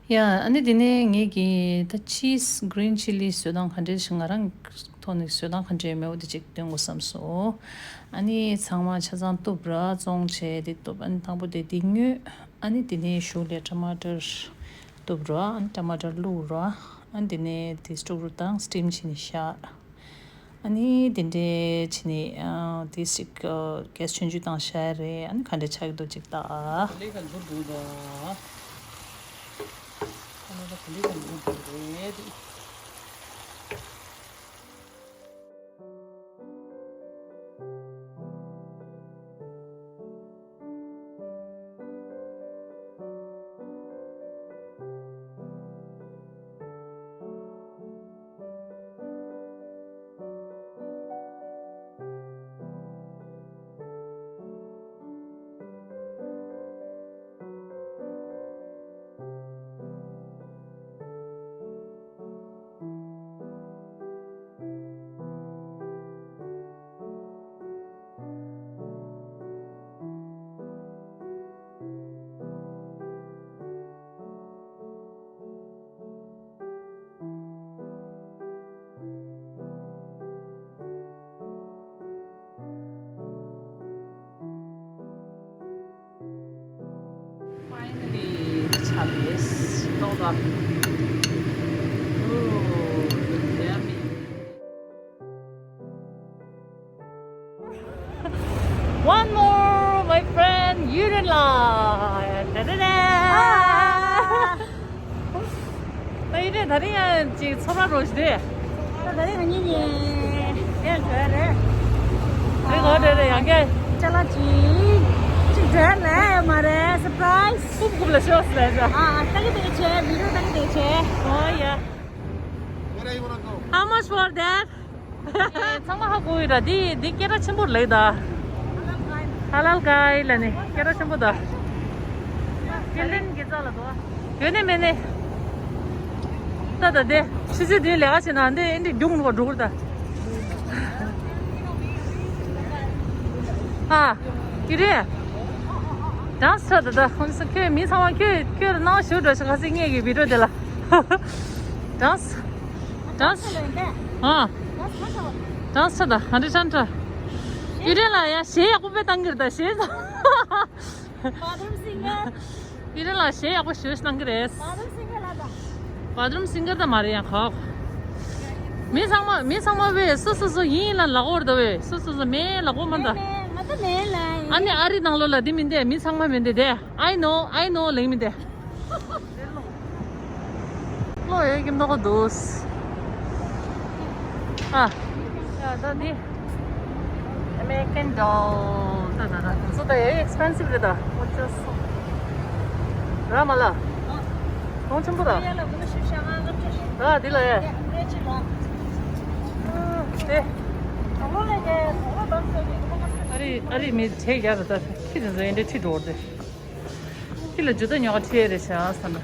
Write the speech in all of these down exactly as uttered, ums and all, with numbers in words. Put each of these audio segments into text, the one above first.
ཡ། ཨ་ནི་དེ་ནས་ངེད་ཀྱིས་ད་cheese green chilli བཟོ་སྟངས་ག་འདྲས་ཤིག་ང་རང་ཐོག་ནས་བཟོ་སྟངས་ག་འདྲས་མེད་པ་དེ་ཅིག་སྟོན་དགོས་བསམ་སོང་། ཨ་ནི་ཚང་མ་ཆ་ཚང་གཏུབ་ར། བཙོང་བྱས་དེ་གཏུབ། ཨ་ནི་དང་པོ་དེ་འདི་ཉོས། ཨ་ནི་དེ་ནས་གཞུག་ལ་ཊ་མ་ཊར་གཏུབ་ར། ཨ་ནི་ཊ་མ་ཊར་བླུགས་ར། ཨ་ནི་དེ་ནས་དེ་སྐྲུག་རུ་དང་སི་ཊིམ་བྱས་ནས་བཞག་ཨ་ནི་དེ་འདྲས་བྱས་ནས་ཨ་དེ་ཞིག་ཨ་གེ་སི་ཆུང་ཆུང་བཏང་བཞག་རེད། ཨ་ནི་ག་འདྲས་ཆགས་ཀྱི་འདུག་ཅིག་ལྟ། ལས་ཀ་འཛུལ་འདུག་ད། ཁོ་ན་ད་ག་ལས་ཀ་འཛུལ་འདུག་རེད། Finally, Charles. Hold up. Oh, yummy. One more, my friend, ཡུན་རིང་ལ། ད་ད་ད། ད་ཡིན་ནས་ད་རིང་ཡང་ཅིག་ཚོར་བ་རོ་ཞིག་རེད། ད་ད་རིང་ང་གཉིས་གཉིས་ཡང་འགྲོ་ཡ་རེད། རེད་གོ། རེད་རེད། ཡང་བསྐྱར་ཅ་ལག་ཅིག་ཅིག་འགྲོ་ཡ་ལས་མ་རེད། སར་པ་རའི་སི། རྐུབ་རྐུབ་ལ་ཤོག་ཟེར་ལ་ཡ། ཨ་ཨ། ལྟ་གི་བསྡད་བྱས། བི་ཌིའོ་ལྟ་གི་བསྡད་བྱས། Oh yeah. How much for that? ཚང་མ་ཧ་གོ་ཡོད་ར། འདི་འདི་སྐད་གྲགས་ཆེན་པོ་རེད་ད། ཧ་ལལ་གྷའི་ལ་ནི་སྐད་གྲགས་ཆེན་པོ་ད། སྐྱེལ་འདྲེན་དགེ་རྩ་ལ་དོ། ཡོད་ནི་མེད་ནི། ད་ད་དེ་ཆུ་ཚོད་བདུན་ལས་ཀ་བྱེད་ན་འདི་ཨེ་འདྲི་རྒྱུག་འགྲོ་འགྲོ་གི་ད། ཨ། ཡི་རེད། གྲངས་ཚ་ད་ད། ཁོང་ཚོ་ཁྱོད་མི་ཚང་མ་ཁྱོད་ཁྱོད་ལ་སྣང་ཞུ་འགྲོ་ཞིག་ཁ་སང་ངེད་ཀྱི་བི་ཌིའོ་དེ་ལ། གྲངས། གྲངས། ཨ། གྲངས་ཚ་ད། ཧན་ཌེ་ཊི་ཧན་ཌེ་ཊི། ཡུ་རེ་ལ་ཡ་གཞས་ཡག་པོ་དཔེ་བཏང་གི་རེད་ད་གཞས་ཚ། Bathroom singer. ཡུ་རེ་ལ་གཞས་ཡག་པོ་ཞེ་པོ་ཞིག་བཏང་གི་རེད། Bathroom singer ལ་ད། Bathroom singer ད་མ་རེད་ཡ་ཁོ། མི་ཚང་མ་མི་ཚང་མ་བས་སོ་སོ་སོ་ཡིན་ལ་ལག་འོར་ད་བས་སོ་སོ་སོ་མེད་ལག་འོ་མ་ད། མེད་མེད་ང་ད་མེད་ལ་ཡིན། ཨ་ནི་ཨ་རི་ནང་ལོགས་ལ་འདི་མི་འདས། མི་ཚང་མ་མི་འདས་དེ། I know, I know ལེགས་མི་འདས། ལོ་ཡོད་ཀྱི་མདོག་འདུག་ཨ། ཡ་ད་འདི། American Doll ད་ད་ད་ཚོ་ད་ཡ་expensive རེད་ད། འོ་ཅོ་སོ། ར་མ་ལ། གོང་ཆེན་པོ་ད། ཡ་ལ་གོ་ཤུ་ཤ་ང་ང་ཅོ་ཤི། ད་འདི་ལ་ཡ། ཡ་ང་ཅི་ལ། དེ། ཨ་རི་ཨ་རི་མི་དྲེག་རྒྱག་རེད་ད། ཁྱི་དེ་ཚོ་ཡིན་འདྲ་ཁྲིད་འགྲོ་བར་དེ། ཁྱི་ལ་ཇུ་ད་ཉོ་ག་ཁྲིད་རེད་ཤག་ཟེར་ན།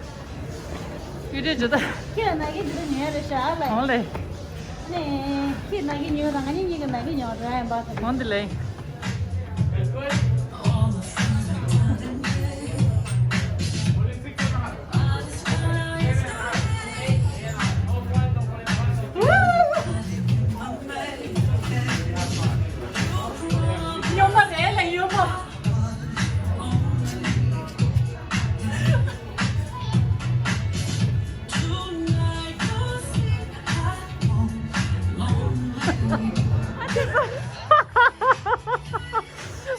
ཡུ་རེ་ཇུ་ད། ཁྱི་ལ་ན་གི་ཇུ་ད་ཉོ་ཡ་རེད་ཤག་ལ། འོང་ལེ། ནས་ཁྱི་ན་གི་ཉོ་དང་ང་གཉིས་གཉིས་ཀྱི་ན་གི་ཉོ་ར་ཡིན་པ། འོང་འདི་ལེ། ཉོ་མ་རེད་ལ་ཉོ་མ།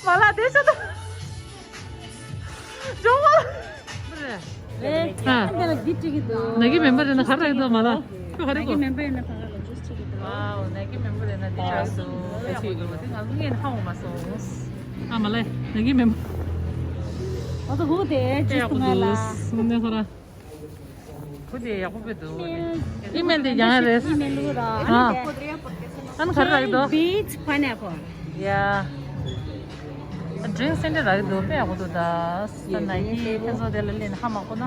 མ་ལ་དེ་ཚོ་ད། ཇོ་བོ། ཨ། འདི་ལ་འདི་སྤྲད་ཀྱི་འདུག་ན་གི་མེམ་བར་ཡིན་ན་ག་རེ་རག་འདུག་མ་ལ། ཁྱོད་ག་རེ་ན་གི་དགོས། མེམ་བར་ཡིན་ན་ཕ་ག་ལ་ཇུས་སྤྲད་ཀྱི་འདུག་ཝའོ། ན་གི་མེམ་བར་ཡིན་ན་འདི་རག་འདུག་དེ་ཡག་པོ་འདུག་དེ་ང་ཚོ་ངས་ཧ་གོ་མ་སོང་། ཨ་མ་ལ། ན་གི་མེམ་བར། ཨ་ད་ཧུ་དེ་ཇུས་ཡག་པོ་ཐུང་ང་ལ། འདུག་དངོས་གནས་ཁོ་རང་། བུ་དེ་ཡག་པོ་དཔེ་འདུག་ཨི་མེལ་དེ་ཡང་རེད། ཨི་མེལ་ལུག་ར། ཨ། ཨ་ནི་ག་རེ་རག་འདུག Beach pineapple. Yeah. Drink center རག་འདུག་དཔེ་ཡག་པོ་འདུག་ད། ད་ན་གི་ཁྱེད་ཚོ་དེ་ལ་སླེབས་ན་ཧ་མ་གོ་ན།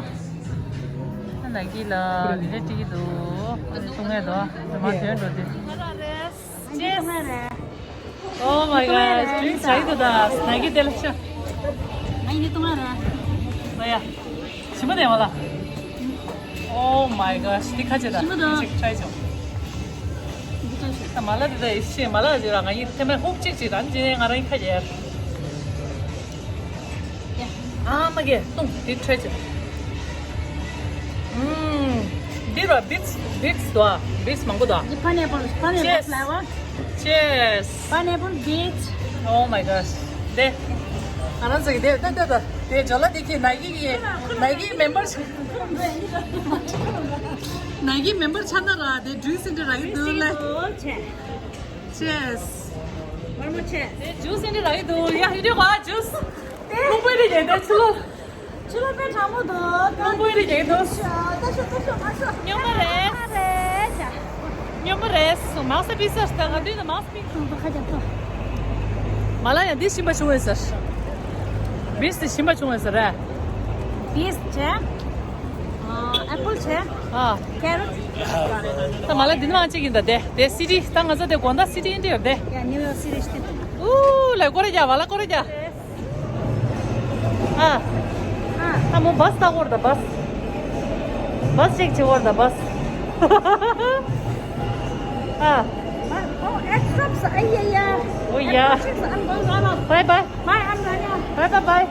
ད་ན་གི་ལ་འདི་འདྲ་སྤྲད་ཀྱི་འདུག་ཨ་ནི་བཏུང་ངེས་འདུག་ཨ་ནི་མ་དོན་འགྲོ་དུས། Cheers. Oh my God, drink ཟ་ཡི་འདུག་ད། ན་གི་དེ་ལ་ཤ། ང་ཡི་ནི་བཏུང་ང་ར། ཨ་ཡ། ཞིམ་པོ་དེ་མ་ལ། Oh my gosh, འདི་ཁ་ཆེ་ད། ཞིམ་པོ་འདུག་ཅིག་try བྱོས། འདི་ཅིག་ཤོད། ད་མ་ལ་འདི་ད་ཤེས་མ་ལ་ཟེར་ར། ང་ཡིས་ཐེ་མེ་ཧུབ་ཅིག་ཅིག་རང་ཅི་ནས་ང་རང་ཡིས་ཁ་ཆེ་ཡར། ཨ་མ་གེ་ཏུང་འདི་try བྱོས། ཨུམ། འདི་ར་beets beets འདུག beets མང་པོ་འདུག Pineapple, pineapple flavor. Cheers. Pineapple beets. Oh my gosh. དེ། ང་རང་ཚོ་གི་དེ་ད་ད་ད་དེ་ཇོ་ལ་དེ་ཁྱེད་ནའི་གི་ནའི་གི་མེམ་བར་ཆགས། ནའི་གི་མེམ་བར་ཆགས་ན་ར་དེ་juice འདི་རག་གི་འདུག་ལེ། Cheers. One more cheers. དེ་juice འདི་རག་གི་འདུག་ཡ་ཧི་ཌི་ག་juice། རླུང་བུ་རེ་ཉལ་དེ་ཕྱི་ལོགས། ཕྱི་ལོགས་དཔེ་གྲང་མོ་འདུག་རླུང་བུ་རེ་ཉལ་འདུག་ལྟ་ཤོག་ལྟ་ཤོག་ལྟ་ཤོག་ང་ཤོག་སྨྱོན་པ་རེད། རེད་ཤག་སྨྱོན་པ་རེད། མང་ས་པི་སར་ད་ང་དུས་ན་མང་ས་པི། ཁ་རྒྱབ་ཐོ། མ་ལ་ཡང་འདི་ཞིམ་པ་བྱུང་བས་ཟེར། beets དེ་ཞིམ་པ་བྱུང་བས་ཟེར་རེད། beets བྱས། apple བྱས། ཨ། carrot ད་མ་ལ་འདི་ནང་གཅིག་ཡིན་ད་དེ་དེ་city ད་ང་ཚོ་དེ་དགོང་དག་city ཡིན་དེ་ཡོད་དེ། ཡ་New York City ཤི། ཨུ་ལ་ཀོ་རེ་རྒྱ་བ་ལ་ཀོ་རེ་རྒྱ། ཨ། ཨ་མོ་བཱས་ལྟ་སྐོར་ད་བཱས། བཱས་ཅིག་བྱེད་སྐོར་ད་བཱས། ཨ། Oh, it stops. Ay, ay, ay. Oh, yeah. Bye, bye. Bye, I'm Rania. Bye, bye, bye.